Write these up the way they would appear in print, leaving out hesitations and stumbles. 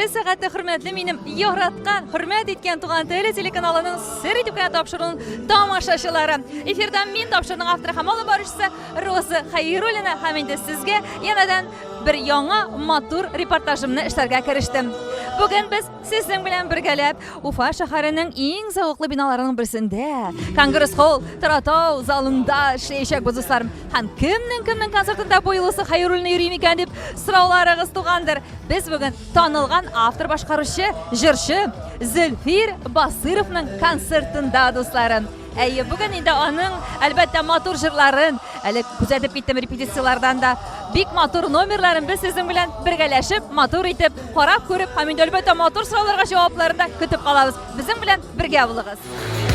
сәгате, хөрмәтле минем яраткан, хөрмәт иткән Туган тел телеканалының сер итеп кенә тапшыруның тамашачылары. Эфирда мин тапшыруның авторы һәм алып баручысы Роза Хәйруллина һәм инде сезгә янәдән бер яңа матур репортажымны эшләргә керештем. Бүген без сезнең белән бергәләп Уфа шәһәренең иң зәвыклы биналарының берсендә, Конгресс-холл Торатау залында эшләячәкбез, дусларым. Һәм кемнең кемнең концертында бу юлысы Хәйруллина йөри микән дип сорауларыгыз тугандыр. Без бүген танылган автор-башкаручы, җырчы Зөлфир Басыровның концертында, дусларым. Әйе, бүген инде аның, әлбәттә, матур җырларын, әле күзәтеп киттем репетицияләрдән дә, бик матур номерларын без сезнең белән бергәләшеп, матур итеп, карап күреп һәм инде, әлбәттә, матур сорауларга җавапларын да көтеп калабыз. Безнең белән бергә булыгыз.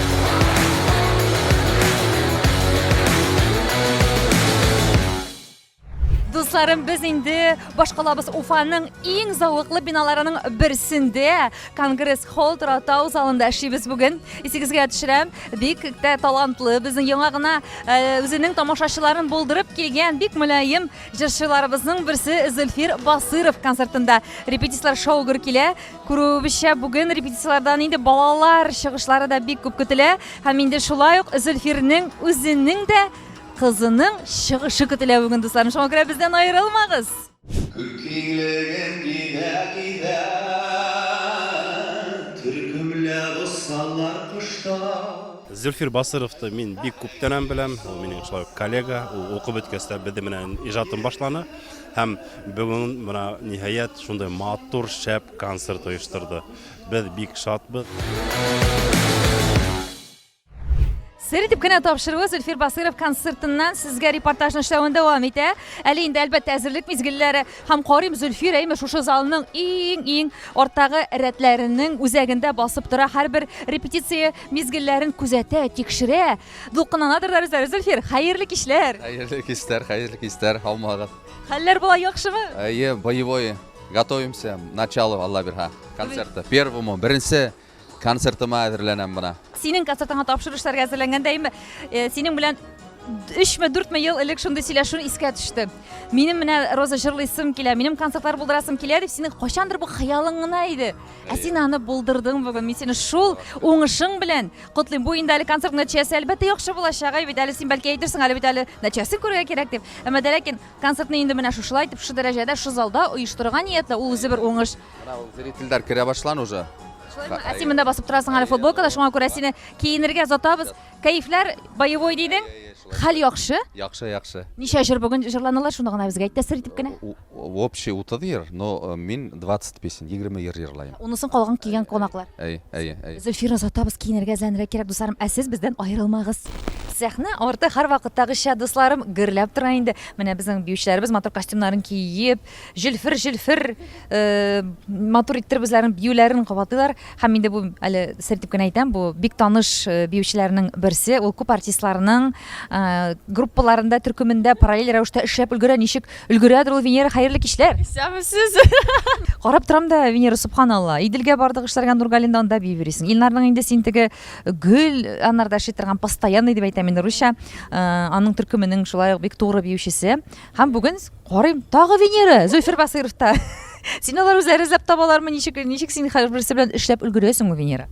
Дусларым, без инде башкалабыз Уфаның иң зәвыклы биналарының берсендә, Конгресс Холл Торатау залында эшлибез бүген. Исегезгә төшерәм, бик тә талантлы, безнең яңа гына э, үзенең тамашачыларын булдырып килгән бик мөлаем җырчыларыбызның берсе Зөлфир Басыров концертында. Репетицияләр шау-гөр килә. Күрүебезчә, бүген репетицияләрдән инде балалар чыгышлары да бик күп көтелә. Һәм инде шулай ук Зөлфирнең үзенең дә Кызының чыгышы көтелә бүген, дусларым. Шуңа күрә бездән аерылмагыз. Күк киңлеген кибә-кибә, Төркемләп очсалар кошта. Зөлфир Басыровты мин бик күптәннән беләм, ул минем шулай ук коллега, ул укып беткәч тә безнең белән иҗатын башланы һәм бүген менә ниһаять шундый матур шәп концерт оештырды. Без бик шатбыз. Сер итеп кенә тапшыруы Зөлфир Басыров концертыннан сезгә репортажны эшләвен дәвам итә. Әле инде әлбәттә әзерлек мизгелләре һәм карыйм Зөлфир әйме шушы залның иң-иң арттагы рәтләренең үзәгендә басып тора. Һәрбер репетиция мизгелләрен күзәтә, тикшерә. Дулкынланадыр да үзләре. Зөлфир, хәерле кичләр. Хәерле кичләр, хәерле кичләр, һаумыгыз. Хәлләр болай яхшымы? Әйе, боевой. Готовимся. Начало, Алла бирһә, концерта. Первому, беренче Концертыма әзерләнәм менә. Синең концертыңа тапшыру эшләргә әзерләнгәндә, э, синең белән өчме дүртме ел элек шундый сөйләшү искә төште. Минем менә Роза җырлыйсым килә, минем концертлар булдырасым килә дип, синең кайчандыр бу хыялың гына иде. Ә син аны булдырдың бүген. Мин сине шул уңышың белән котлыйм. Бу инде әле концерт нәтиҗәсе әлбәттә яхшы булачак, әй бит әле син бәлки әйтерсең, әле бит әле нәтиҗәсен күрергә кирәк дип. Әмма дә ләкин концертны инде менә шушылай итеп, шушы дәрәҗәдә, шушы залда оештырырга ниятләү, ул үзе бер уңыш. Менә ул зрительләр керә башлан уже. Шулаймы? Ә син монда басып торасың әле футболкада, шуңа күрә сине киенергә озатабыз. Кәефләр боевой дидең. Хәл яхшы? Яхшы, яхшы. Ничә җыр бүген җырланыла, шуны гына безгә әйт тә сер итеп кенә. Общий 30 җыр, но э, мин 20 песен, 20 җыр җырлыйм. Унысын калган килгән кунаклар. Әй, әй, әй. Зөлфирне озатабыз, киенергә, әзерләнергә кирәк, дусларым. Ә сез бездән аерылмагыз. Сәхнә арты һәрвакыттагыча, дусларым, гөрләп тора инде. Менә безнең биючеләребез матур костюмнарын киеп, җөлфер-җөлфер э, матур иттереп үзләренең биюләрен кабатлыйлар. Һәм инде бу әле сер дип кенә әйтәм, бу бик таныш э, биючеләрнең берсе. Ул күп артистларның э, группаларында, төркемендә параллель рәвештә эшләп өлгерә. Ничек өлгерәдер ул Венера? Хәерле кичләр. Исәнмесез. Карап торам да, Венера, субханалла. Иделгә бардык эшләргә Нургалинда анда бии йөрисең. Илнарның инде син теге гөл аннарда эшли торган постоянный дип әйтәм инде русча. Аның төркеменең шулай ук бик тугры биючесе. Һәм бүген карыйм, тагы Венера, Зөлфир Басыйровта. Син алар үзләре эзләп табалармы? Ничек, ничек син һәрберсе белән эшләп өлгерәсең, Венера?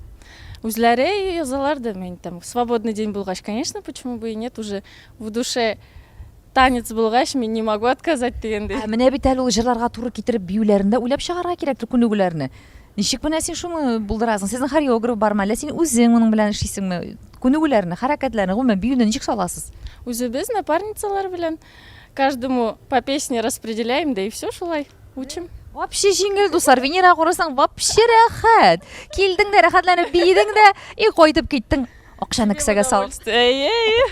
Үзләре язалар да, мин там свободный день булгач, конечно, почему бы и нет, уже в душе танец булгач, мин не могу отказать дигәндәй. Ә менә бит әле ул җырларга туры китереп биюләрен дә уйлап чыгарырга кирәктер, күнегүләрне. Ничек менә син шуны булдырасың? Сезнең хореограф бармы, әллә син үзең моның белән эшлисеңме? Күнегүләрне, хәрәкәтләрне, гомумән биюне ничек саласыз? Үзебез напарницалар белән каждому по песне распределяем, да и все шулай учим. Вообще җиңел, дуслар. Венера карасаң, вообще рәхәт. Килдең дә, рәхәтләнеп биедең дә, и кайтып киттең. Акчаны кесәгә салып. Әйе, әйе.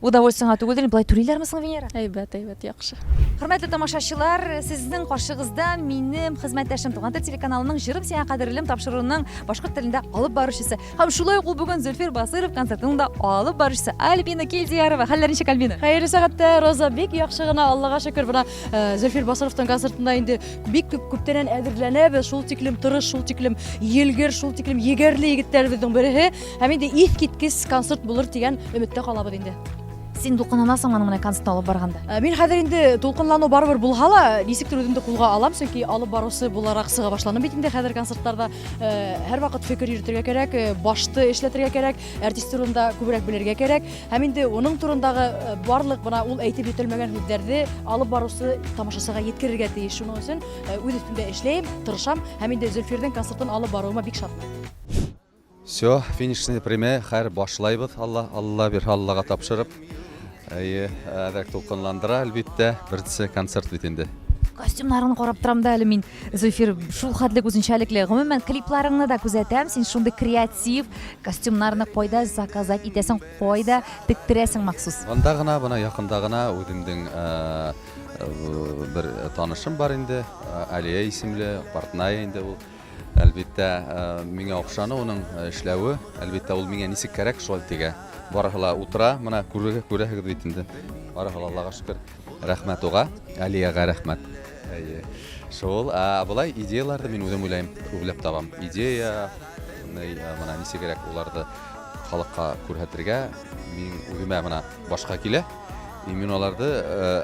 Удовольствиеңа түгелдер, болай түлиләрме соң, Венера? Әйбәт, әйбәт, яхшы. Хөрмәтле тамашачылар, сезнең каршыгызда минем хезмәттәшем Туган тел телеканалының Җырым сиңа кадерлем тапшыруының башкорт телендә алып баручысы һәм шулай ук ул бүген Зөлфир Басыров концертының да алып баручысы Альбина Килдиярова. Хәлләр ничек, Альбина? Хәерле сәгатьтә, Роза, бик яхшы гына, Аллага шөкер. Менә э, Зөлфир Басыровтың концертында инде бик күп күптәннән әзерләнәбез. Шул тиклем тырыш, шул тиклем елгер, шул тиклем егәрле егетләребезнең береһе. Һәм инде искиткеч концерт булыр дигән өметтә калабыз инде. Син дулкынланасыңмы аның менә концертны алып барганда? Э, мин хәзер инде дулкынлану барыбер булһа ла, ничектер үземне кулга алам, чөнки алып баручы буларак чыга башланым бит инде хәзер концертларда. Э, һәрвакыт фикер йөртергә кирәк, э, башты эшләтергә кирәк, артист турында күбрәк белергә кирәк. Һәм инде уның турындагы барлык менә ул әйтеп йөтелмәгән һүзләрне алып баручы тамашачыга җиткерергә тиеш. Шуның өчен үз өстемдә эшләем, тырышам һәм инде Зөлфирнең концертын алып баруыма бик шатмын. Все, финишный прямая, хәер башлайбыз, Алла, Алла бир, Аллага тапшырып. Әйе, әзрәк дулкынландыра, әлбиттә, беренче концерт бит инде. Костюмнарыңны карап торам да әле мин, Зөлфир, шул хәтлек үзенчәлекле. Гомумән, клипларыңны да күзәтәм, син шундый креатив, костюмнарны кайда заказать итәсең, кайда тектерәсең махсус? Монда гына, бына якында гына үземнең бер танышым бар инде, Алия исемле, портная инде ул. Әлбиттә, миңа охшаны уның эшләве. Әлбиттә, ул миңа ничек кәрәк, шулай тегә. Барыһы ла утыра, менә күрергә күрәһегез бит инде. Барыһы ла Аллага шөкер. Рәхмәт уга, Алиягә рәхмәт. Әйе. Шул, ә болай идеяләрне мин үзем уйлыйм, уйлап табам. Идея, менә ничегрәк уларды халыкка күрһәтергә, мин үземә менә башка килә. И мин аларды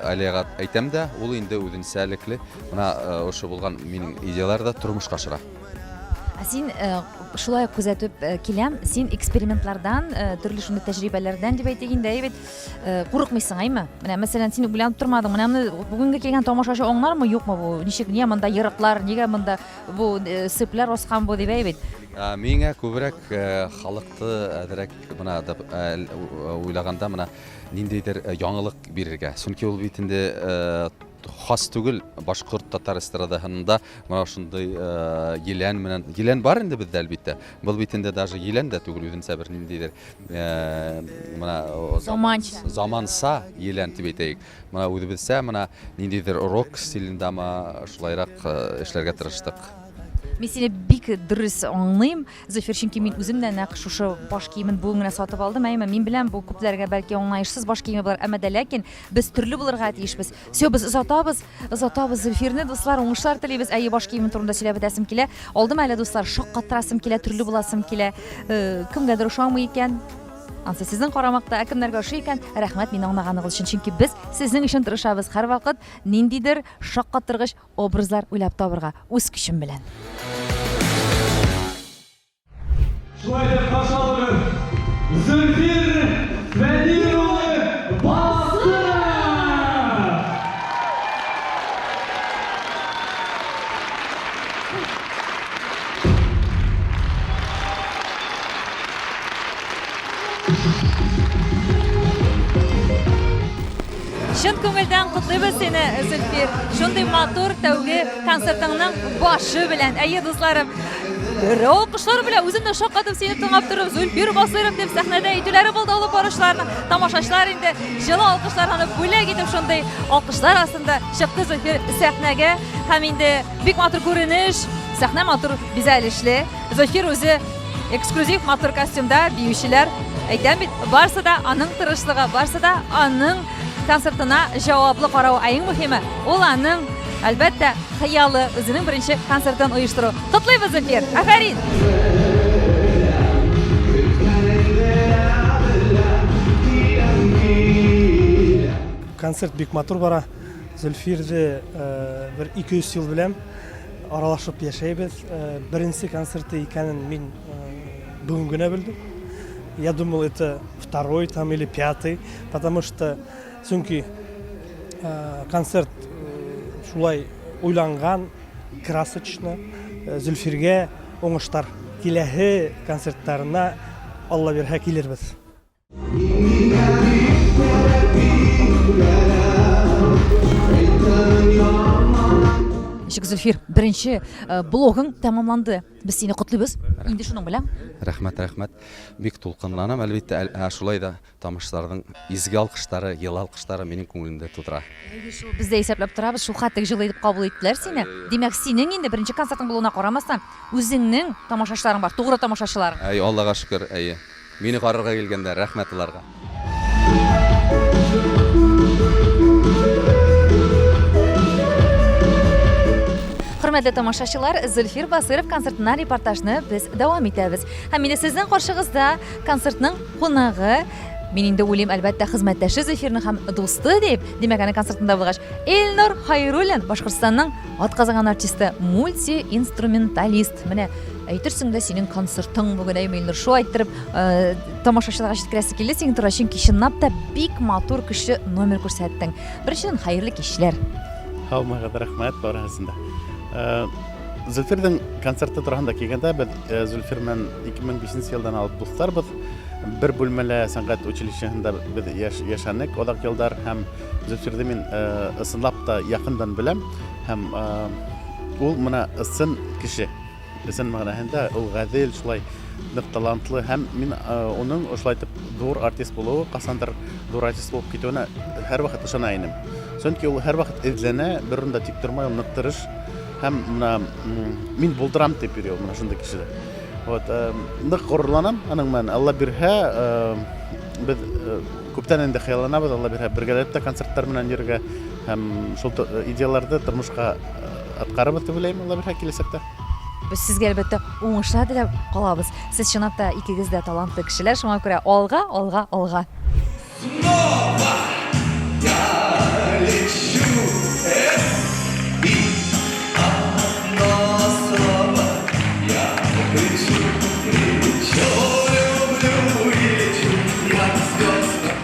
Алиягә әйтәм дә, ул инде үзенчәлекле менә ошо булган минем идеяләрне дә тормышка ашыра. Ә син шулай ук күзәтеп киләм, син экспериментлардан, төрле шундый тәҗрибәләрдән дип әйтик инде, әйе бит, курыкмыйсың, әйме? Менә мәсәлән, син уйланып тормадың, менә моны бүгенге килгән тамашачы аңлармы, юкмы бу? Ничек, нигә монда ерыклар, нигә монда бу сыплар аскан бу дип, әйе бит? Миңа күбрәк халыкты әзрәк менә уйлаганда менә ниндидер яңалык бирергә. Чөнки ул бит инде хас түгел башкорт татар эстрадаһында менә шундый елән менән елән бар инде бездә әлбиттә. Был бит инде даже елән дә түгел үзенчә бер ниндидер менә заманча заманса елән дип әйтәйек. Менә үзебезчә менә ниндидер рок стилендәме шулайрак эшләргә тырыштык. Мин сине бик дөрес аңлыйм. Зөфир, чөнки мин үзем дә нәкъ шушы баш киемен бүген генә сатып алдым. Әйме, мин беләм, бу күпләргә бәлки аңлаешсыз баш киеме булыр, әмма дә ләкин без төрле булырга тиешбез. Все, без озатабыз, озатабыз Зөлфирне, дуслар, уңышлар телибез. Әйе, баш киеме турында сөйләп бетәсем килә. Алдым әле, дуслар, шаккатырасым килә, төрле буласым килә. Э, кемгәдер ошамый икән, Ансы сезнең карамакта, ә кемнәргә ошый икән, рәхмәт мине аңлаганыгыз өчен, чөнки без сезнең өчен тырышабыз һәрвакыт ниндидер шаккатыргыч Образлар уйлап табырга үз көчем белән. Шулай итеп каршы алыгыз, Зөлфир Фәнир улы Басыров! Чын күңелдән котлыйбыз сине, Зөлфир. Шундый матур тәүге концертыңның башы белән. Әйе, дусларым, алкышлар белән үзем дә шаккатып сине тыңлап торып, Зөлфир Басыйров дип сәхнәдә әйтүләре булды алып баручыларның. Тамашачылар инде җылы алкышларны бүләк итеп шундый алкышлар астында чыкты Зөлфир сәхнәгә. Һәм инде бик матур күренеш, сәхнә матур бизәлешле. Зөлфир үзе Эксклюзив матур костюмда биючеләр, әйтәм бит, барсы да аның тырышлыгы, барсы да аның концертына җаваплы карау. Ә иң мөһиме, ул аның, әлбәттә, хыялы, үзенең беренче концертын оештыру. Котлыйбыз, Зөлфир! Афәрин! Концерт бик матур бара. Зөлфирде бер 200 ел беләм. Аралашып яшәйбез. Беренче концерты икәнен мин бүген генә белдем. Я думал, это второй там или пятый, потому что чөнки концерт шулай уйланган, красочно. Зөлфиргә уңышлар. Киләһе концертларына Алла бирһә килербез. Ничек, Зөлфир, беренче э, блогың тәмамланды. Без сине котлыйбыз. Инде шуның белән. Рәхмәт, рәхмәт. Бик тулкынланам, әлбәттә, ә шулай да тамашачыларның изге алкышлары, елы алкышлары минем күңелемдә тудыра. Әйе шул, без дә исәпләп торабыз, шул хәтлек җылы итеп кабул иттеләр сине. Димәк, синең инде беренче концертың булуына карамастан, үзеңнең тамашачыларың бар, тугры тамашачыларың. Әй, Аллага шөкер, әйе. Мине карарга килгәннәр, рәхмәт аларга. Хөрмәтле тамашачылар, Зөлфир Басыров концертыннан репортажны без дәвам итәбез. Һәм инде сезнең каршыгызда концертның кунагы Мин инде уйлыйм, әлбәттә, хезмәттәше Зөлфирнең һәм дусты дип, димәк, аның концертында булгач, Илнур Хайруллин, Башкортстанның атказанган артисты, мультиинструменталист. Менә әйтерсең дә синең концертың бүген, әйме, Илнур, шулай иттереп э, тамашачыларга җиткерәсе килде синең турында, чөнки чынлап та бик матур көчле номер күрсәттең. Беренчедән, хәерле кичләр. Һаумыгыз, рәхмәт барыгызына да. Э, Зөлфирнең концерты турында килгәндә, без э, Зөлфир белән 2005 елдан алып дусларбыз. Бер бүлмәлә сәнгать училищесында без яш, яшәнек озак еллар һәм Зөлфирне мин э, ысынлап та якындан беләм һәм э, ул менә ысын кеше. Ысын мәгънәһендә ул гадел, шулай нык талантлы һәм мин э, уның ошулай итеп зур артист булуы, касандыр зур артист булып китүенә һәрвакыт ышана инем. Чөнки ул һәрвакыт эзләнә, бер урында тик тормый, ул нык тырыш һәм менә мин булдырам дип йөри ул менә шундый кеше. Вот, э, нык горурланам аның белән. Алла бирһә, э, без э, күптән инде хыялланабыз, Алла бирһә, бергәләп тә концертлар белән йөрергә һәм шул идеяларны тормышка аткарырбыз дип уйлыйм, Алла бирһә, киләчәктә. Без сезгә, әлбәттә, уңышлар теләп калабыз. Сез чынлап та икегез дә талантлы кешеләр, шуңа күрә алга, алга, алга. Снова я лечу, эх, и одно слово я кричу, кричу, люблю и лечу, я к звездам.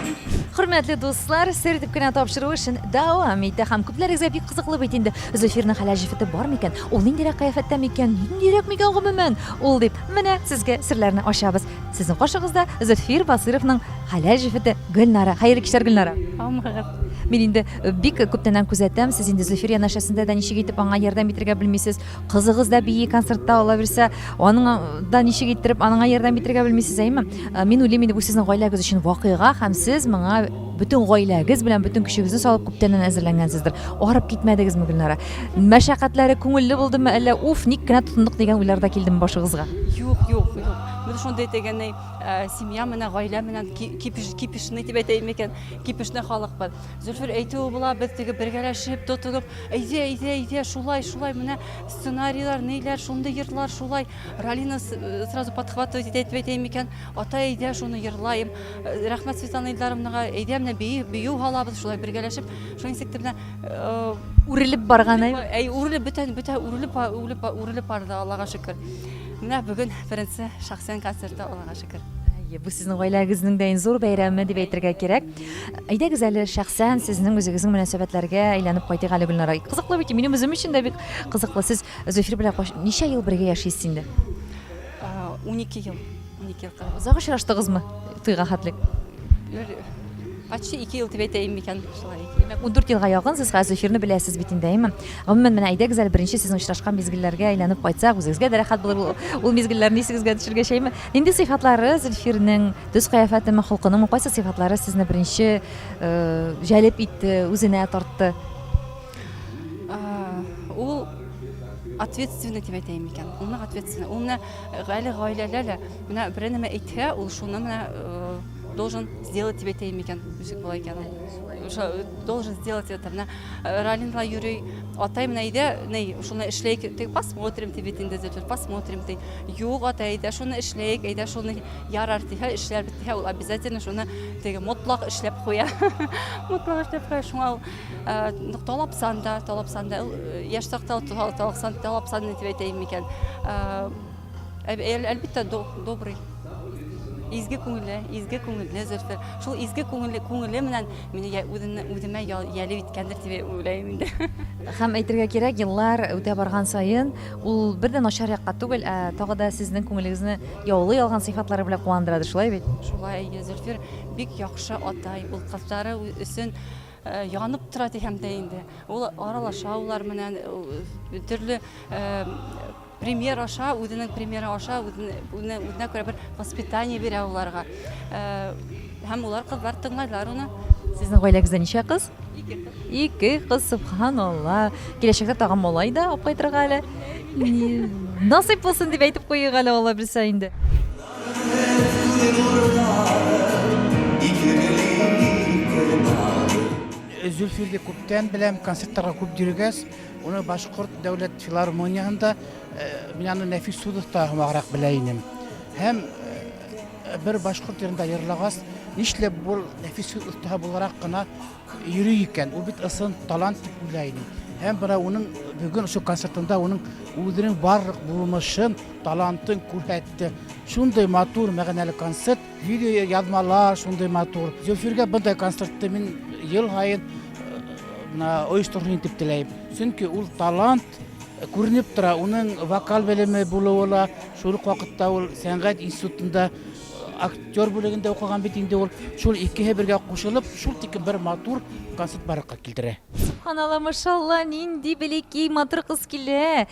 Хөрмәтле дуслар, сер итеп кенә тапшыру эшен дәвам итә һәм күпләрегезгә бик кызыклы бит инде. Зөлфирнең хәләл җефете бар микән? Ул ниндирәк кыяфәттә микән? Ниндирәк микән гомумән? Ул дип, менә сезгә серләрне ачабыз. Сезнең каршыгызда Зөлфир Басыровның хәләл җефете Гөлнара. Хәерле кичләр, Гөлнара. Һаумыгыз. Мин инде э, бик күптәннән күзәтәм, сез инде Зөлфир янәшәсендә дә ничек итеп аңа ярдәм итәргә белмисез. Кызыгыз да бии концертта ала бирсә, аның э, да ничек иттереп аныңа ярдәм итәргә белмисез, әйеме? Э, мин уйлыйм инде бу сезнең гаиләгез өчен вакыйга һәм сез моңа бөтен гаиләгез белән бөтен көчегезне салып күптәннән әзерләнгәнсездер. Арып китмәдегезме, Гөлнара? Мәшәкатьләре күңелле булдымы, әллә уф, ник кенә тотындык дигән уйлар да килдеме башыгызга? Юк, юк, юк. Без шундый дигәннәй, э, семья менә, гаилә менән кипиш, кипишный дип әйтәйем микән, кипишный халыкбыз. Зөлфир әйтүе була, без теге бергәләшеп, тотынып, әйдә, әйдә, әйдә, шулай, шулай, менә сценарийлар, ниләр, шундый йырлар, шулай. Ралина э, сразу подхватывать итә дип әйтәйем микән, ата әйдә, шуны йырлаем. Э, рәхмәт Светлана Илдаровнага, әйдә, менә бию, бию һалабыз, шулай бергәләшеп, шуның ничек менә Үрелеп барган, әй. Әй, үрелеп бөтен, бөтә үрелеп, үрелеп, үрелеп барды, Аллага шөкер. Менә бүген беренче шәхсән концерты, Аллага шөкер. Әйе, бу сезнең гаиләгезнең дә иң зур бәйрәме дип әйтергә кирәк. Әйдәгез әле шәхсән сезнең үзегезнең мөнәсәбәтләргә әйләнеп кайтыйк әле, Гөлнара. Кызыклы бит, минем үзем өчен дә бик кызыклы. Сез Зөлфир белән ничә ел бергә яшисез инде? 12 ел. 12 ел. Озак очраштыгызмы туйга хәтлек? Почти 2 ел дип әйтәем микән, шулай. Димәк, 14 елга якын сез хәзер Зөлфирне беләсез бит инде, әйеме? Гомумән, менә әйдәгез әле беренче сезнең очрашкан мизгелләргә әйләнеп кайтсак, үзегезгә дә рәхәт булыр ул мизгелләрне исегезгә төшергәч, әйеме? Нинди сыйфатлары Зөлфирнең, төс-кыяфәтеме, холкыныңмы, кайсы сыйфатлары сезне беренче җәлеп итте, үзенә тартты? Ул ответственный дип әйтәем микән? Ул нык ответственный. Ул менә әле гаиләлә лә, менә берәр нәмә әйтһә, ул шуны менә должен сделать дип әйтәем микән, ничек була икән ул? Должен сделать это. Менә э, Ралинла йөри, атай менә әйдә, ни, шуны эшләйек, ты посмотрим дип бит инде Зөлфир, посмотрим ди. Юк, атай, әйдә шуны эшләйек, әйдә шуны ярар дихә, эшләрбез дихә, ул обязательно шуны теге мотлак эшләп куя. Мотлак эшләп куя. Шуңа ул э, талапсан да, талапсан да, ул э, яшь чакта талапсан, талапсан дип әйтәем микән. Әлбәттә, добрый. Изге күңелле, изге күңелле Зөлфер. Шул изге күңелле күңеле белән мине үземне үземә ялеп иткәндер дип уйлыйм инде. Һәм әйтергә кирәк, еллар үтә барган саен ул бер дә начар якка түгел, ә тагы да сезнең күңелегезне яулый алган сыйфатлары белән куандырадыр, шулай бит? Шулай, Зөлфир бик яхшы атай. Ул кызлары өчен янып тора дигән дә инде. Ул аралаша улар белән, төрле Пример аша, үзенең примеры аша, үзенә, үзенә күрә бер воспитание бирә уларга. Э, һәм улар кызлар тыңлайлар уны. Сезнең гаиләгездә ничә кыз? Ике кыз. Ике кыз, субханалла. Киләчәктә тагын малай да алып кайтырга әле. Насыйп булсын дип әйтеп куйыйк әле, Алла белсә инде. Зөлфирне күптән беләм, концертларга күп йөргәч, Уны Башкорт дәүләт филармониясендә мин аны Нәфис Судов та һымаграк белә инем. Һәм бер башкорт җырында җырлагач, Нишләп бу нәфис сүз остаһы буларак кына йөри икән? Ул бит ысын талант дип уйлый идем. Һәм менә уның бүген шул концертында уның үзенең барлык булмышын, талантын күрсәтте. Шундый матур, мәгънәле концерт, видео язмалар шундый матур. Зөлфиргә bunday концертны мин ел саен менә оештырсын дип теләйм. Чөнки ул талант күренеп тора, уның вокал белеме булуы ла, шул ук вакытта ул сәнгать институтында актер бүлегендә укыган бит инде ул. Шул икеһе бергә кушылып, шул тиклем бер матур концерт барлыкка килтерә. Субханалла, машалла, нинди бәләкәй матур кыз килә.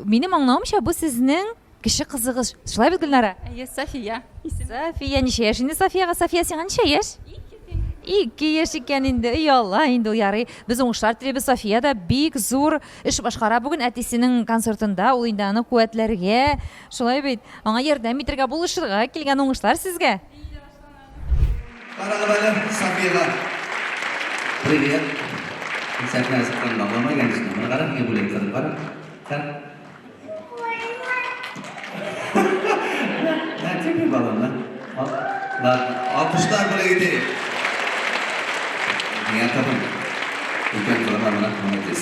Минем аңлавымча, бу сезнең кече кызыгыз. Шулай бит, Гөлнара? Әйе, София. София, ничә яшь инде Софиягә? София, сиңа ничә яшь? Ике яшь икән инде. Эй, Алла, инде ул ярый. Без уңышлар телибез. София да бик зур эш башкара бүген әтисенең концертында. Ул инде аны куәтләргә, Шулай бит. Аңа ярдәм итәргә, булышырга килгән уңышлар сезгә! Карагыз әле Софияга. Привет. Мин сәхнәгә чыкканымны аңламый, конечно. Менә кара, миңа бүләк ясадым, кара. Кара. На тебе, балам, на. Ладно, алкышлар бүләк итәйек. Миңа табын. Икән кылыма менә молодец.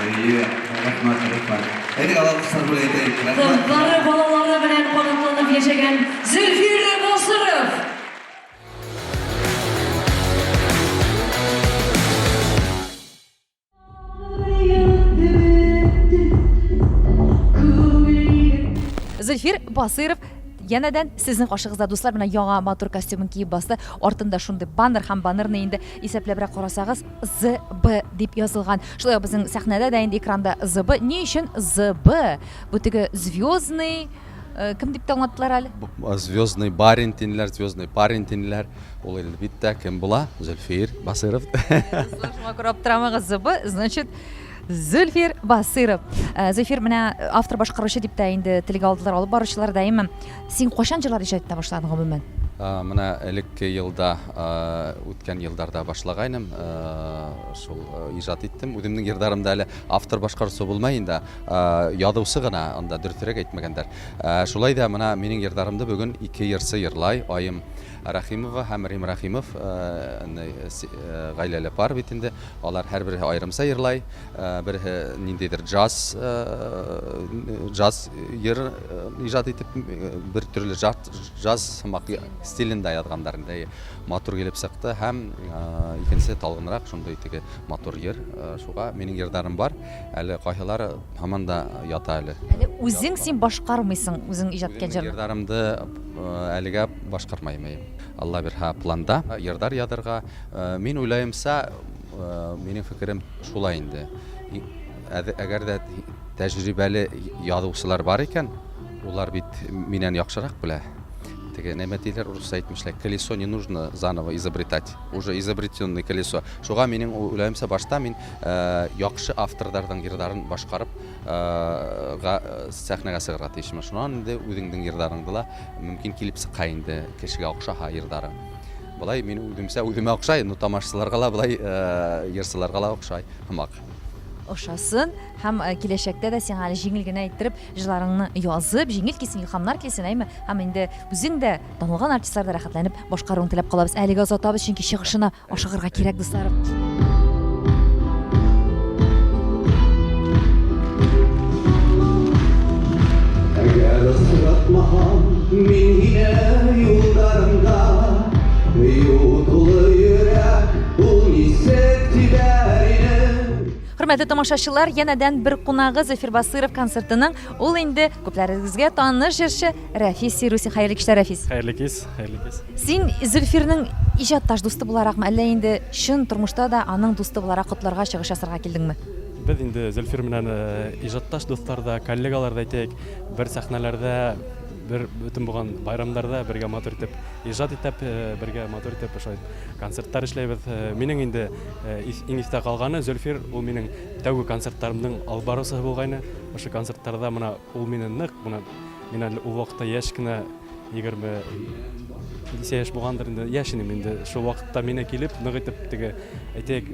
Әйе, рәхмәт, рәхмәт. Әйдә, алкышлар бүләк итәйек. Рәхмәт. Кызлары, балалары белән канатланып яшәгән Зөлфир Насыров! Зөлфир Басыйров янәдән сезнең каршыгызда, дуслар, менә яңа матур костюмын киеп басты. Артында шундый баннер һәм баннерны инде исәпләбрәк карасагыз, ЗБ дип язылган. Шулай ук безнең сәхнәдә дә инде экранда ЗБ. Ни өчен ЗБ? Бу теге звездный э, кем дип тә аңлаттылар әле? Звездный барин тинеләр, звездный парень тинеләр. Ул әлбәттә кем була? Зөлфир Басыров. Дуслар, шуңа күрә аптырамагыз, ЗБ, значит, Зөлфир Басыров. Э, Зөлфир, менә э, автор башкаручы дип тә инде телгә алдылар алып баручылар даими. Син кайчан җырлар иҗат итә башладың гомумән? Э, менә элекке елда, үткән елларда башлагайным, шул иҗат иттем. Үземнең җырларымда әле автор башкаручы булмай инде, язучы гына, анда дөресрәк әйтмәгәндәр. Шулай да менә минем җырларымда бүген ике җырчы җырлай, Аем Рәхимова һәм Рим Рәхимов гаиләле пар бит инде. Алар һәрберсе аерымса җырлай. Берсе ниндидер джаз джаз җыр иҗат итеп, бер төрле джаз сымак стилендә язганнар инде. Матур килеп чыкты һәм икенчесе талгынрак шундый теге матур җыр. Шуга минем җырларым бар. Әле кайсылары һаман да ята әле. Әле үзең син башкармыйсың, үзең иҗат иткән җырны. Җырларымды әлегә башкармыйм. Алла бирһә, планда җырлар язырга. Мин уйлаемса, минем фикерем шулай инде. Әгәр дә тәҗрибәле язучылар бар икән, улар бит миннән яхшырак белә. Теге нәмә диләр, урысча әйтмешләй, колесо не нужно заново изобретать, уже изобретенное колесо. Шуга минем уйлаемса, башта мин яхшы авторларның җырларын башкарып сәхнәгә чыгарга тиешмен. Шуннан инде үзеңнең җырларыңды ла мөмкин килеп чыга инде, кешегә охшаһа җырларың. Болай мин үземчә үземә охшай, но тамашачыларга ла болай җырчыларга ла охшай һымак. Ошасын һәм киләчәктә дә сиңа әле җиңел генә иттереп җырларыңны язып, җиңел килсен, илһамнар килсен, әйме? Һәм инде үзең дә танылган артистлар да рәхәтләнеп башкаруыңны теләп калабыз. Әлегә озатабыз, чөнки чыгышына Ашыгырга кирәк, дусларым. Әгәр очратмаһам мин һине юлларымда, Ю тулы йөрәк, ул ничек тибәр иде? Хөрмәтле тамашачылар, янәдән бер кунагы Зөфир Басыров концертының ул инде күпләрегезгә таныш җырчы Рәфис Сирусин. Хәерле кичләр, Рәфис. Хәерле кич, хәерле кич. Син Зөлфирнең иҗатташ дусты буларакмы, әллә инде чын тормышта да аның дусты буларак котларга чыгыш ясарга килдеңме? Без инде Зөлфир белән иҗатташ дуслар да, коллегалар да әйтәйек, бер сәхнәләрдә, бер бөтен булган байрамнарда бергә матур итеп иҗат итеп, бергә матур итеп шулай концертлар эшләйбез. Минем инде иң истә калганы Зөлфир, ул минем тәүге концертларымның алып баручысы булгайны. Ошо концертларда менә ул мине нык менә Мин әле ул вакытта яшь кенә, 20 ничә яшь булгандыр инде, яшь идем инде. Шул вакытта мине килеп, нык итеп теге, әйтәйек,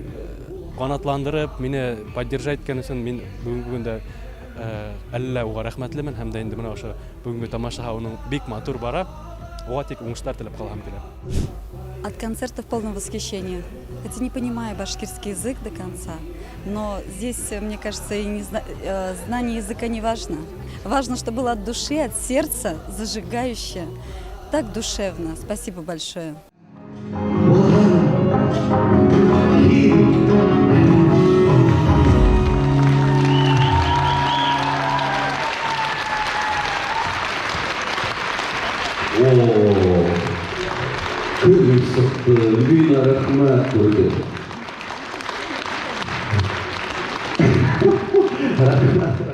канатландырып, мине поддержать иткән өчен мин бүгенге көндә әллә уга рәхмәтлемен һәм дә инде менә ошо бүгенге тамаша уның бик матур бара. Уга тик уңышлар теләп калам килә. От концерта в полном восхищении. Хотя не понимаю башкирский язык до конца, но здесь, мне кажется, и не зна э, знание языка не важно. Важно, что было от души, от сердца, зажигающе. Так душевно. Спасибо большое. Көнем чыкты, Лина, рәхмәт күрде. Рәхмәт.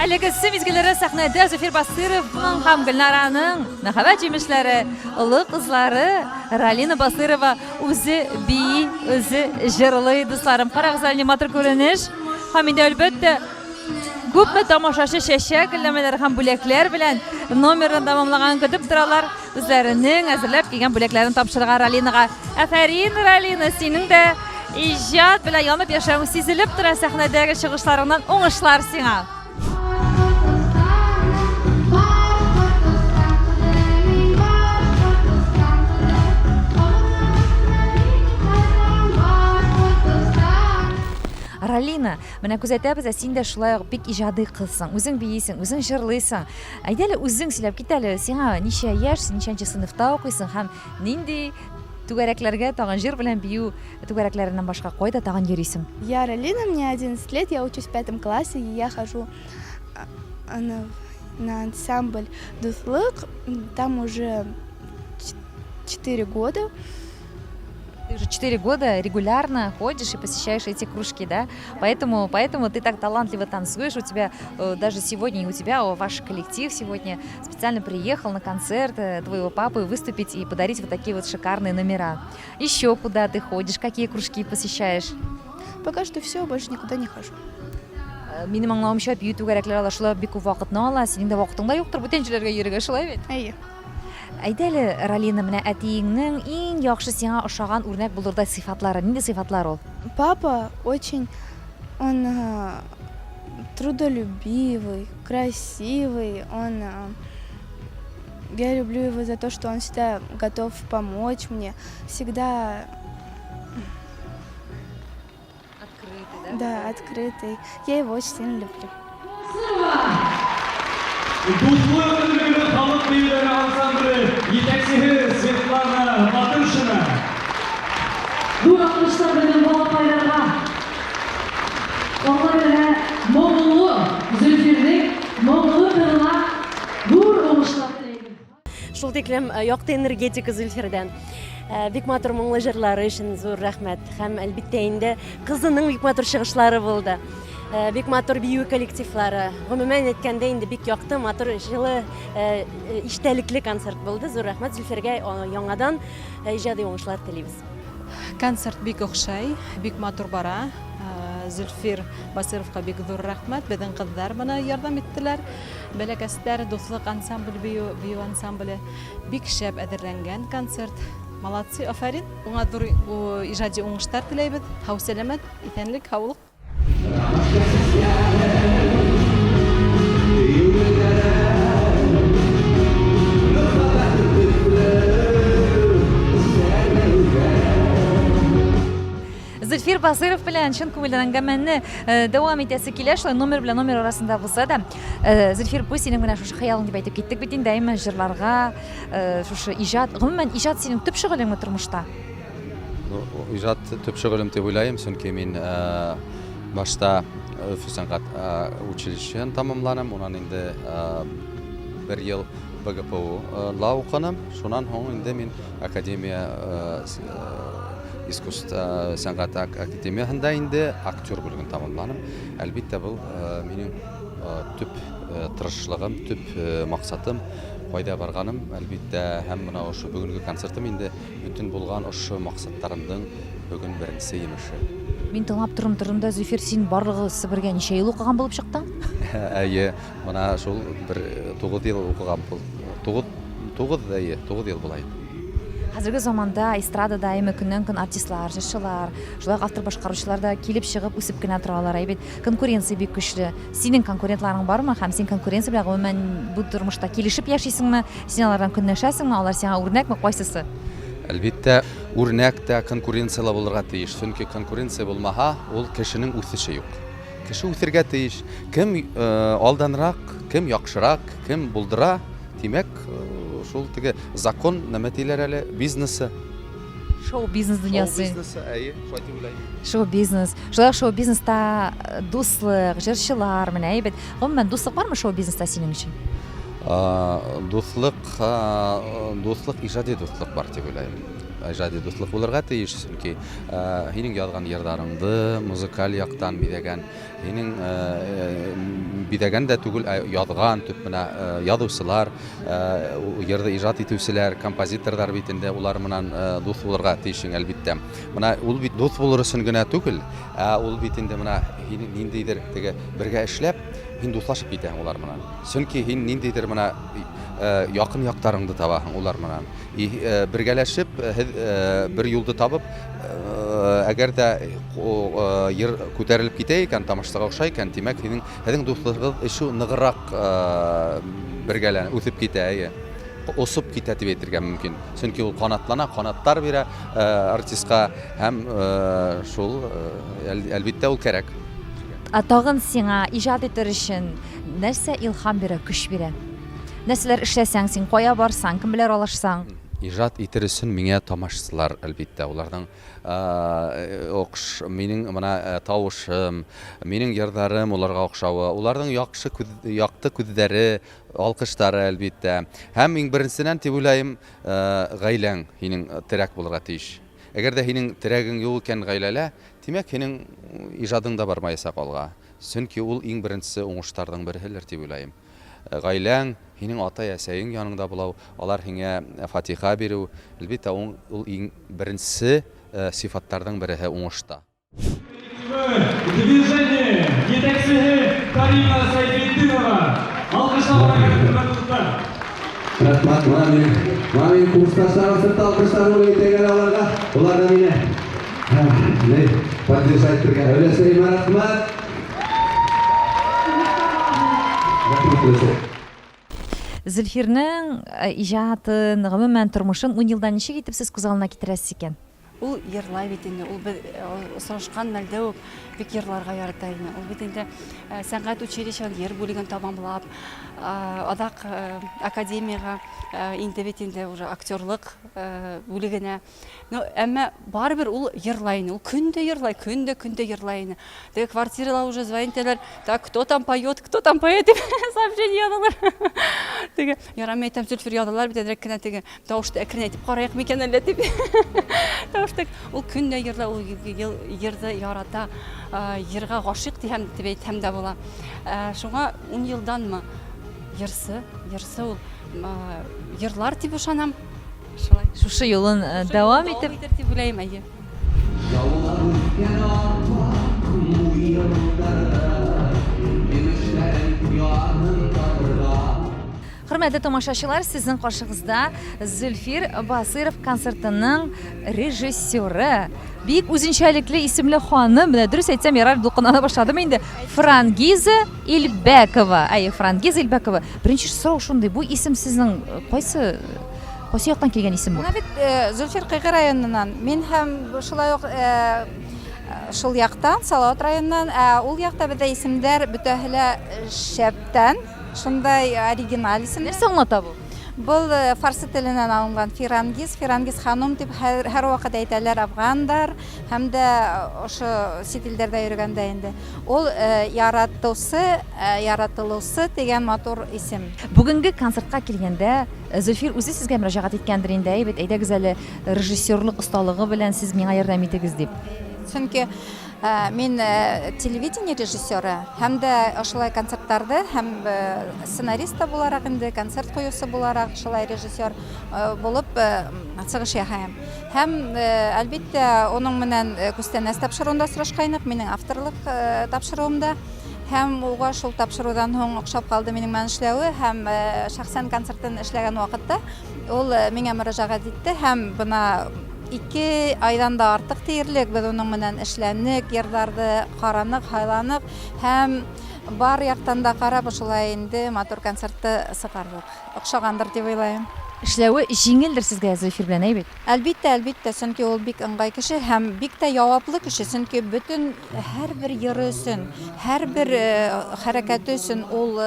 Әлеге су мизгелләре сәхнәдә Зөфир Басыровның һәм Гөлнараның мәхәббәт җимешләре, олы кызлары Ралина Басырова үзе бии, үзе җырлый, дусларым. Карагыз әле, матур күренеш. Һәм инде әлбәттә, Күпме тамашачы чәчәк гөлләмәләр һәм бүләкләр белән номерны тәмамлаганын көтеп торалар. Үзләренең әзерләп килгән бүләкләрен тапшырырга Ралинага. Афәрин, Ралина, синең дә иҗат белән янып яшәвең сизелеп тора сәхнәдәге чыгышларыңнан. Уңышлар сиңа! Ралина, Менә күзәтәбез, ә син дә шулай ук бик иҗади кызсың. Үзең биисең, үзең җырлыйсың. Әйдә әле үзең сөйләп кит әле, сиңа ничә яшь, син ничәнче сыйныфта укыйсың һәм нинди түгәрәкләргә тагын җыр белән бию түгәрәкләреннән башка кайда тагын йөрисең? Я Ралина, мне 11 лет, я учусь в пятом классе, и я хожу на, на ансамбль Дуслык, там уже 4 года. Ты уже 4 года регулярно ходишь и посещаешь эти кружки, да? Поэтому, поэтому ты так талантливо танцуешь. У тебя э, даже сегодня, и у тебя, о, ваш коллектив сегодня специально приехал на концерт э, твоего папы выступить и подарить вот такие вот шикарные номера. Еще куда ты ходишь, какие кружки посещаешь? Пока что все, больше никуда не хожу. Э, минем аңлавымча, бию түгәрәкләре алар шулай бик күп вакытны ала. Синең дә вакытың да юктыр бүтән җирләргә йөрергә, шулай бит? Әйе. Әйдә әле, Ралина, менә әтиеңнең иң яхшы сиңа ошаган үрнәк булырдай сыйфатлары, нинди сыйфатлар ул? Папа очень, он трудолюбивый, красивый, он, я люблю его за то, что он всегда готов помочь мне, всегда Открытый, да? Да, открытый. Я его очень сильно люблю. Дуслык өлгеле халык биюләре ансамбле җитәкчеһе Светлана Батыршина. Зур алкышлар безнең балакайларга. Алла бирә моңлы Зөлфирнең моңлы кызына зур уңышлар теләйбез. Шул тиклем э, якты энергетика Зөлфирдән. Э, бик матур моңлы җырлары өчен зур рәхмәт. Һәм әлбиттә инде кызының бик матур чыгышлары булды. Э, бик матур бию коллективлары. Гомумән әйткәндә инде бик якты, матур, җылы, истәлекле концерт булды. Зур рәхмәт Зөлфиргә яңадан иҗади уңышлар телибез. Концерт бик охшай, бик матур бара. Зөлфир Басыровка бик зур рәхмәт. Безнең кызлар моны ярдәм иттеләр. Бәләкәсләр, Дуслык ансамбль бию, бию ансамбле. Бик шәп әзерләнгән концерт. Молодцы, афәрин. Уңа зур иҗади уңышлар теләйбез. Һау-сәламәт, исәнлек, һаулык. Зөлфир Басыров белән чын күңелдән әңгәмәне э, дәвам итәсе килә, шулай номер белән номер арасында булса да. Э, Зөлфир, бу синең менә шушы хыялың дип әйтеп киттек бит инде, әмма җырларга, э, шушы иҗат, гомумән иҗат синең төп шөгылеңме тормышта? Ну, иҗат төп шөгылем дип уйлыйм, чөнки мин э, башта Өфе сәнгать э, училищесын тәмамладым, унан инде э, бер ел БГПУ-ла укыдым. Шуннан соң инде мин академия искусств сәнгать академиясендә инде актер бүлеген тәмамладым. Әлбиттә, был минем төп тырышлыгым, төп максатым, кайда барганым, әлбиттә, һәм менә ошо бүгенге концертым инде Бөтен булган ошо максатларымның бүген беренче емеше. Мин тыңлап торым торым да, Зөфир, син барлыгы Себергә ничә ел укыган булып чыктың? Әйе, менә шул бер 9 ел укыган бул. 9, 9, әйе, 9 ел була инде. Хәзерге заманда эстрадада әйме көннән-көн артистлар, җырчылар, шулай ук автор-башкаручылар да килеп чыгып үсеп кенә торалар. Әйе бит, конкуренция бик көчле. Синең конкурентларың бармы һәм син конкуренция белән гомумән бу тормышта килешеп яшисеңме? Син алардан көнләшәсеңме? Алар сиңа үрнәкме? Кайсысы? Әлбиттә, үрнәк тә, конкуренция лә булырга тиеш. Чөнки конкуренция булмаһа, ул кешенең үсеше юк. Кеше үсергә тиеш. Кем алданрак, кем яхшырак, кем булдыра, димәк, шул теге закон, нәмә диләр әле, бизнесы. Шоу-бизнес дөньясы. Шоу-бизнесы, әйе, шулай дип уйлыйм. Шоу-бизнес. Шулай ук шоу-бизнеста дуслык, җырчылар, менә әйбәт. Гомумән, дуслык бармы шоу-бизнеста синең өчен? Дуслык, дуслык, иҗади дуслык бар дип уйлыйм. Иҗади дуслык булырга тиеш, чөнки һинең язган йырдарыңды музыкаль яктан бизәгән, һинең бизәгән дә түгел, ә язган төп менә язучылар, йырды иҗат итүчеләр, композиторлар бит инде улар менән дус булырга тиешең, әлбиттә. Менә ул бит дус булыр өчен генә түгел, ә ул бит инде менә һинең ниндидер теге бергә эшләп, һин дуслашып китәһең улар менән. Чөнки һин ниндидер менә якын яктарыңды табаһың улар менән. И бергәләшеп, һез бер юлды табып, әгәр дә ер күтәрелеп китә икән, тамашачыга охшай икән, димәк, һинең һезнең дуслыгыгыз еще ныграк бергәлән үсеп китә, әйе. Осып китә дип әйтергә мөмкин. Чөнки ул канатлана, канатлар бирә артистка һәм шул, әлбиттә, ул кәрәк. Ә тагын сиңа иҗат итер өчен нәрсә илһам бирә, көч бирә? Нәрсәләр эшләсәң син, кая барсаң, кем белән аралашсаң? Иҗат итер өчен миңа тамашчылар, әлбиттә, уларның охш, минең менә тавышым, минең йырдарым уларга охшавы, уларның яхшы күз, якты күзләре, алкышлары, әлбиттә. Һәм иң беренчедән, дип уйлаем, гаиләң һинең терәк булырга тиеш. Әгәр дә һинең терәгең юк икән гаиләлә, димәк, һинең иҗадың да бармаячак алга. Чөнки ул иң беренче уңышларның береһелер дип уйлаем. Гаиләң, һинең атай-әсәең яныңда булау, алар һиңә фатиха бирү, әлбиттә, ул иң беренче сыйфатларның береһе уңышта. Движение җитәкчеһе Карина Сәйфетдинова. Алкышлап алырга хөрмәтле дуслар. Рәхмәт, менә минем, менә минем курсташларым сыртта алкышлар булып әйтәгән аларга. Алар да мине, ни, поддержать итергә. Өләсәемә рәхмәт. Рәхмәт, өләсәй. Зөлфирнең иҗатын, гомумән, тормышын ун елдан ничек итеп сез күз алдына китерәсез икән? Ул ерлай бит инде, ул без очрашкан мәлдә үк бик ерларга ярата иде. Ул бит инде сәнгать училищеның ер бүлеген тәмамлап, азак академиягә инде бит инде уже актерлык бүлегенә. Ну, әмма барыбер ул ерлай иде. Ул көн дә ерлай, көн дә, көн дә ерлай иде. Теге квартирада уже звонить итәләр, так, кто там поет, кто там поет дип сообщение язалар. Теге, ярамый әйтәм, Зөлфир язалар бит әзрәк кенә теге Тавышты әкренәйтеп карыйк микән әллә дип. Тавышты. Ул көн дә йырла, ул йырды ярата, йырга гашыйк дигән дип әйтһәм дә була. Шуңа 10 елданмы йырсы, йырсы ул йырлар дип ышанам. Шулай. Шушы юлын дәвам итеп. Дәвам итер дип уйлыйм, әйе. Яулап үскән ап-ак муеннарда, Көмешләрен ярын татырга. Хөрмәтле тамашачылар, сезнең каршыгызда Зөлфир Басыйров концертының режиссеры, бик үзенчәлекле исемле ханым, менә дөрес әйтсәм ярар, дулкынлана башладым инде, Франгиза Илбәкова. Әйе, Франгиза Илбәкова. Беренче сорау шундый, бу исем сезнең э, кайсы кайсы яктан килгән исем бу? Менә бит э, Зөлфир Кыйгы районыннан. Мин һәм шулай ук э, шул яктан, Салават районыннан, ә ул якта бездә исемнәр бөтәһе лә шәптән. Шундай оригиналь исем. Нәрсә аңлата бу? Был э, фарсы теленнән алынган Фирангиз, Фирангиз ханум дип һәр, һәрвакыт әйтәләр афгандар һәм дә э, ошо чит илдәрдә йөргәндә инде. Ул э, яратусы, яратылусы дигән матур исем. Бүгенге концертка килгәндә, Зөлфир үзе сезгә мөрәҗәгать иткәндер инде, әйбәт, әйдәгез әле режиссерлык осталыгы белән сез миңа ярдәм итегез дип. Чөнки Мин телевидение режиссеры һәм дә ошолай концертларды һәм сценарист та буларак инде концерт куючы буларак шулай режиссер булып чыгыш ясыйм. Һәм әлбиттә, уның менән Күстәнәс тапшыруында очрашкайнык, минем авторлык тапшыруымда. Һәм уга шул тапшырудан һуң охшап калды минем белән эшләве һәм шәхсән концертын эшләгән вакытта ул миңа мөрәҗәгать итте һәм бына ике айдан да артык диярлек без уның менән эшләнек, йырларды каранык, һайланык һәм бар яктан да карап шулай инде матур концертты чыгардык. Охшагандыр дип уйлыйм. Эшләве җиңелдер сезгә Зөлфир белән, әй бит? Әлбиттә, әлбиттә, чөнки ул бик ыңгай кеше һәм бик тә яваплы кеше, чөнки бөтен һәрбер йыры өчен, һәрбер хәрәкәте өчен ул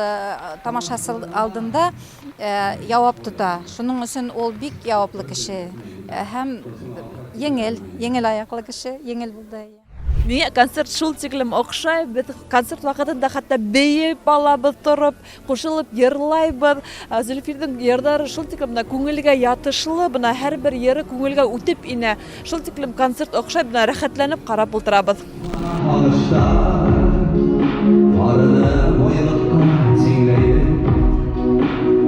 тамашачы алдында явап тота. Шуның өчен ул бик яваплы кеше һәм җиңел, җиңел аяклы кеше, җиңел булды. Миңа концерт шул тиклем охшай, без концерт вакытында хәтта биеп алабыз торып, кушылып йырлайбыз. Зөлфирнең йырлары шул тиклем менә күңелгә ятышлы, менә һәрбер йыры күңелгә үтеп инә. Шул тиклем концерт охшай, менә рәхәтләнеп карап утырабыз. Алышта Арыны байлыкка тиңләйдем,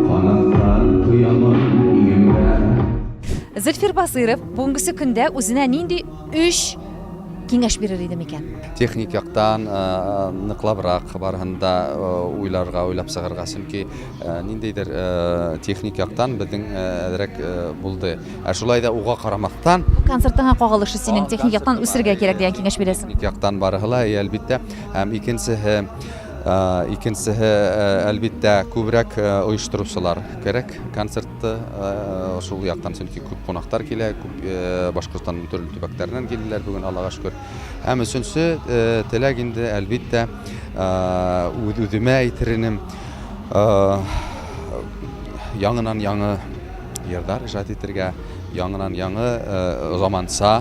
Канатлар тоямын иңемдә. Зөлфир Басыйров бүгенгесе көндә үзенә нинди өч киңәш бирер иде микән? Техник яктан ныклабрак барыһын да уйларга, уйлап чыгарга, чөнки ниндидер техник яктан безнең әзрәк булды. Ә шулай да уга карамастан, Бу концертыңа кагылышы синең техник яктан үсергә кирәк дигән киңәш бирәсең. Техник яктан барыһы ла, әлбиттә. Һәм икенчеһе, икенчеһе, әлбиттә, күбрәк оештыручылар кирәк концерт Шул яктан чөнки күп кунаклар килә, күп Башкортстанның төрле төбәкләреннән килделәр бүген, Аллага шөкер. Һәм өченче теләк инде, әлбиттә, үз-үземә әйтер инем, яңынан яңы йырлар иҗат итергә, яңынан яңы заманча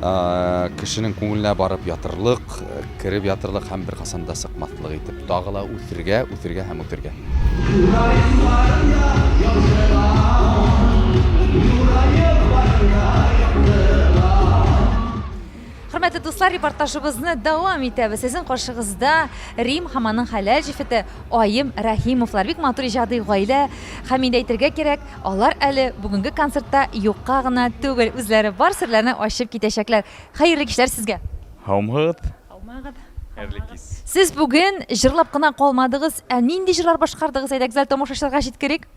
кешенең күңеленә барып ятырлык, кереп ятырлык һәм беркайчан да чыкмаслык итеп тагы ла үсергә, үсергә һәм үсергә. Хөрмәтле дуслар, репортажыбызны дәвам итәбез. Сезнең каршыгызда Рим һәм аның хәләл җефете Айым Рәхимовлар. Бик матур иҗади гаилә. Һәм инде әйтергә кирәк, алар әле бүгенге концертта юкка гына түгел, үзләре бар серләрне ачып китәчәкләр. Хәерле кичләр сезгә. Һаумыгыз. Һаумыгыз. Хәерле кич. Сез бүген җырлап кына калмадыгыз, ә нинди җырлар башкардыгыз? Әйдәгез әле тамашачыларга җиткерик.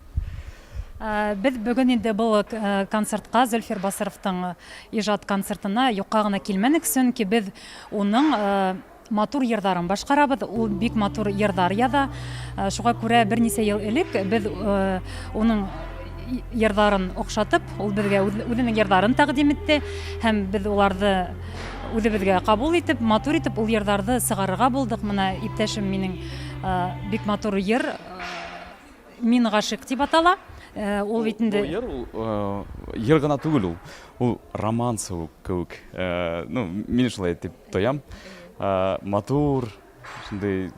Без бүген инде был концертка, Зөлфир Басыровтың ижат концертына юкка гына килмәнек, чөнки без уның матур йырдарын башкарабыз. Ул бик матур йырдар яза. Шуга күрә берничә ел элек без уның йырдарын охшатып, ул безгә үзенең йырдарын тәкъдим итте һәм без уларды үзебезгә кабул итеп, матур итеп ул йырдарны чыгарырга булдык. Менә иптәшем минең бик матур йыр Мин гашыйк дип атала. Ул бит инде Бу йыр ул йыр гына түгел ул. Ул романс кебек. Ну, мин шулай дип тоям. Матур, шундый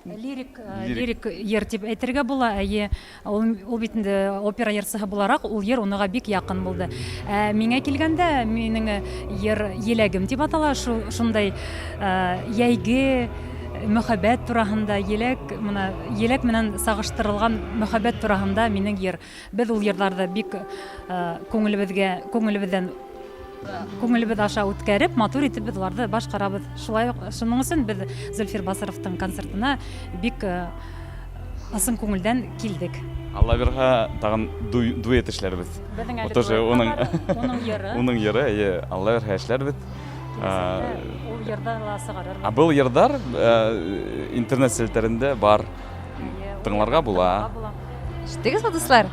Лирик, э, лирик йыр дип әйтергә була. Әйе, ул, ул бит инде опера йырчысы буларак, ул йыр уныга бик якын булды. Ә миңа килгәндә, минең э, йыр Еләгем дип атала. Шу, шундай э, йәйге мөхәббәт турасында, еләк, менә еләк менән сагыштырылган мөхәббәт турасында минең йыр. Без ул йырларны бик күңелебезгә, күңелебездән күңелебез аша үткәреп, матур итеп без аларны башкарабыз. Шулай ук шуның өчен без Зөлфир Басыровтың концертына бик ысын күңелдән килдек. Алла бирһә, тагын дуэт эшләрбез. Безнең әле Тоже уның уның йыры. Уның йыры, әйе, Алла бирһә эшләрбез. Ул йырда ла чыгарырбыз. Ә был йырдар интернет челтәрендә бар. Тыңларга була. Ишеттегезме, дуслар?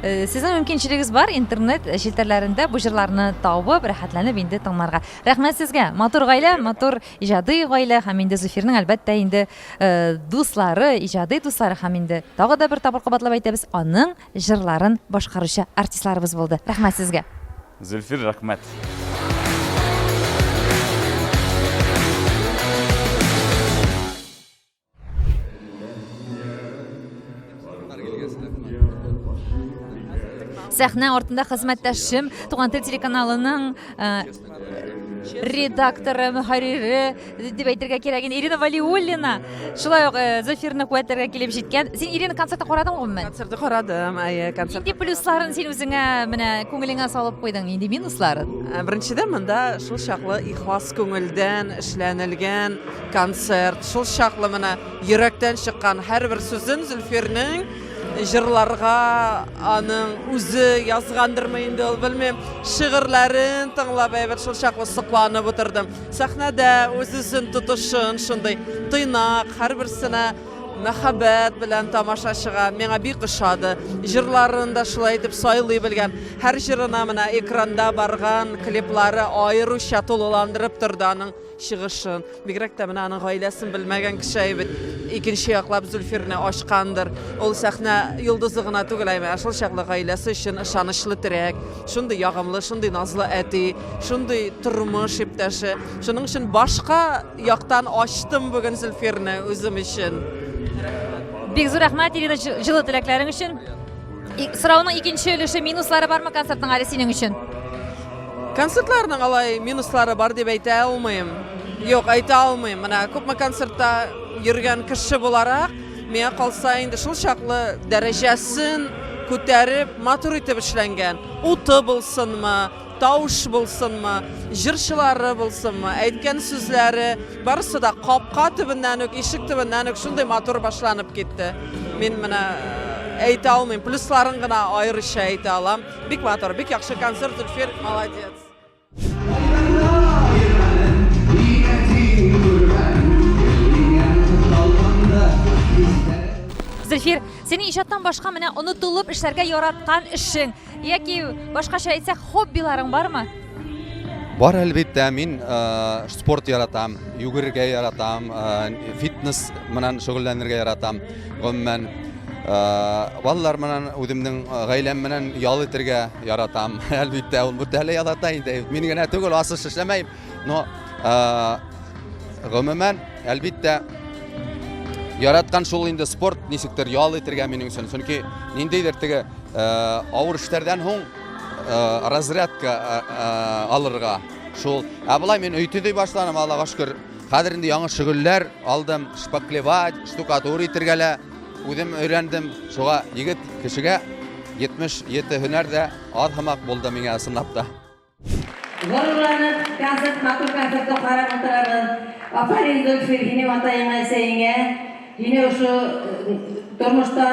Э, сезнең мөмкинчелегегез бар интернет челтәрләрендә бу җырларны табып, рәхәтләнеп инде тыңларга. Рәхмәт сезгә. Матур гаилә, матур иҗади гаилә һәм инде Зөфирнең әлбәттә инде э, дуслары, иҗади дуслары һәм инде тагы да бер тапкыр кабатлап әйтәбез, аның җырларын башкаручы артистларыбыз булды. Рәхмәт сезгә. Зөлфир, рәхмәт. Сәхнә артында хезмәттәшем Туган тел телеканалының э, редакторы, мөхәррире дип әйтергә кирәк инде Ирина Валиуллина шулай ук э, Зөлфирне куәтләргә килеп җиткән. Син Ирина концертны карадың гомумән? Концертны карадым, әйе, концерт. Нинди плюсларын син үзеңә менә күңелеңә салып куйдың, нинди минусларын? Э, беренчедән, монда шул чаклы ихлас күңелдән эшләнелгән концерт, шул чаклы менә йөрәктән чыккан һәрбер сүзен Зөлфирнең җырларга аның үзе язгандырмы инде ул, белмим, шигырьләрен тыңлап әйбәт шул чаклы сокланып утырдым. Сәхнәдә үз-үзен тотышын шундый тыйнак, һәрберсенә мәхәббәт белән тамашачыга миңа бик ошады. Җырларын да шулай итеп сайлый белгән. Һәр җырына менә экранда барган клиплары аеруча тулыландырып торды аның чыгышын. Бигрәк тә менә аның гаиләсен белмәгән кеше әйбәт икенче яклап Зөлфирне ачкандыр. Ул сәхнә йолдызы гына түгел, әйме, ә шул чаклы гаиләсе өчен ышанычлы терәк, шундый ягымлы, шундый назлы әти, шундый тормыш иптәше. Шуның өчен башка яктан ачтым бүген Зөлфирне үзем өчен. Бик зур рәхмәт, Ирина, җылы теләкләрең өчен. Сорауның икенче өлеше минуслары бармы концертның әле синең өчен? Концертларның алай минуслары бар дип әйтә алмыйм. Юк, әйтә алмыйм. Менә күпме концертта йөргән кеше буларак, миңа калса инде шул чаклы дәрәҗәсен күтәреп, матур итеп эшләнгән. Уты булсынмы, тавыш булсынмы, җырчылары булсынмы, әйткән сүзләре, барысы да капка төбеннән үк, ишек төбеннән үк шундый матур башланып китте. Мин менә әйтә алмыйм, плюсларын гына аеруча әйтә алам. Бик матур, бик яхшы концерт, Зөлфир, молодец. Зөлфир, синең иҗаттан башка менә онытылып эшләргә яраткан эшең яки башкача әйтсәк, хоббиларың бармы? Бар, әлбәттә, мин э, спорт яратам, йөгерергә яратам, э, фитнес белән шөгыльләнергә яратам. Гомумән, Балалар менән үземнең гаиләм менән ял итергә яратам. Әлбәттә, ул бүтәле ярата инде. Мин генә түгел, асыш эшләмәйм. Но гомумән, әлбәттә, яраткан шул инде спорт ничектер ял итергә минем өчен. Чөнки ниндидер теге авыр эшләрдән һуң разрядка алырга шул. Ә болай мин өй төзи башладым, Аллага шөкер. Хәзер инде яңа шөгыльләр алдым, шпаклевать, штукатур итергә лә үзем өйрәндем. Шуңа егет кешегә 77 һөнәр дә аз һымак булды миңа ысынлап та. Горурланып, концерт, матур концертны карап утырабыз. Афәрин, Зөлфир, һинең атаеңа, әсәеңә, һине ошо тормышта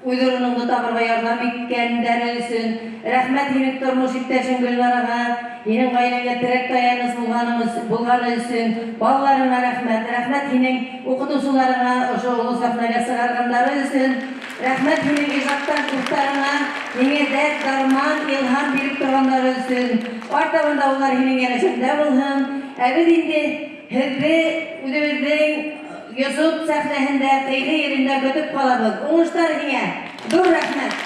Үз урыныңны табырга ярдәм иткәннәре өчен рәхмәт һинең тормыш иптәшең Гөлнарага, һинең гаиләңә терәк-таяныч булганы өчен, балаларыңа рәхмәт, рәхмәт һинең укытучыларыңа ошо олы сәхнәгә чыгарганнары өчен, рәхмәт һинең иҗатташ дусларыңа һиңә дәрт, дарман, илһам биреп торганнары өчен, артабан да улар һинең янәшәңдә булһын, ә без инде һезне үзебезнең Йосып сәхнәһендә, Кыйгы йирендә көтеп калабыз. Уңышлар һиңә! Зур рәхмәт!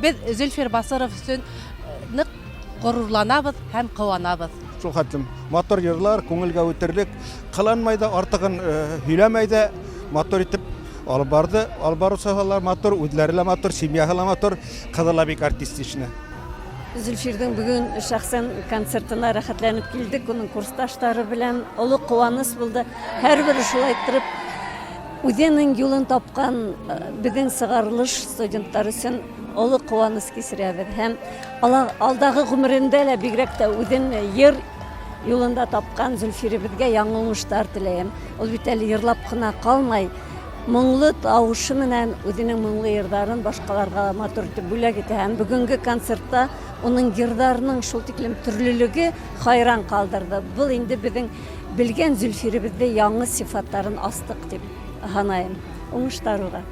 Без Зөлфир Басыров өчен нык горурланабыз һәм куанабыз. Шул хәтлем матур йырлар, күңелгә үтерлек, кыланмай да, артыгын һөйләмәй дә, матур итеп алып барды. Алып баручылар матур, үзләре лә матур, семьясы ла матур. Кызы ла бик артистичны. Зөлфирнең бүген шәхсән концертына рәхәтләнеп килдек, уның курсташлары белән олы куаныч булды. Һәрбер шулай иттереп үзенең юлын тапкан э, безнең чыгарылыш студентлар өчен олы куаныч кичерәбез. Һәм алдагы гомерендә лә бигрәк тә үзен ер юлында тапкан Зөлфиребезгә яңа уңышлар теләем. Ул бит әле йырлап кына калмай, Моңлы тавышы менән үзенең моңлы йырдарын башкаларга матур итеп бүләк итә. Һәм бүгенге концертта уның йырдарының шул тиклем төрлелеге хайран калдырды. Был инде безнең белгән Зөлфиребездә яңы сыйфатларын астык дип һанайым. Уңышлар уга!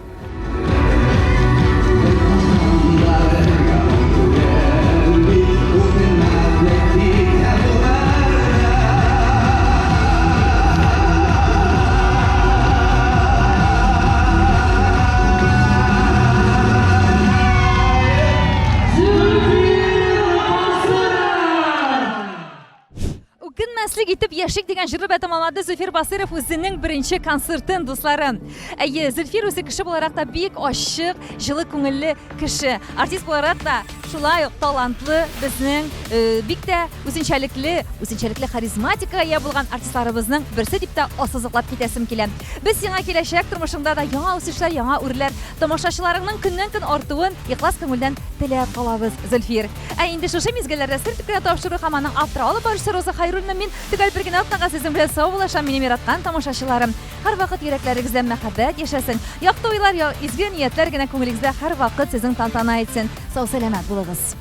Үкенмәслек итеп яшик дигән җыры белән тәмамлады Зөлфир Басыйров үзенең беренче концертын, дусларым. Әйе, Зөлфир үзе кеше буларак та бик ачык, җылы күңелле кеше. Артист буларак та шулай ук талантлы, безнең э, бик тә үзенчәлекле, үзенчәлекле харизматикага ия булган артистларыбызның берсе дип тә ассызыклап китәсем килә. Без сиңа киләчәк тормышыңда да яңа үсешләр, яңа үрләр, тамашачыларыңның көннән-көн артуын ихлас күңелдән теләп калабыз, Зөлфир. Ә инде шушы мизгелләрдә сер төп кенә тапшыру һәм аның авторы алып баручысы Роза Хайруллина мин төгәл бер генә атнага сезнең белән саубуллашам, минем яраткан тамашачыларым. Һәрвакыт йөрәкләрегездә мәхәббәт яшәсен, якты уйлар, изге ниятләр генә күңелегездә һәрвакыт сезнең тантана итсен. Сау-сәламәт булыгыз.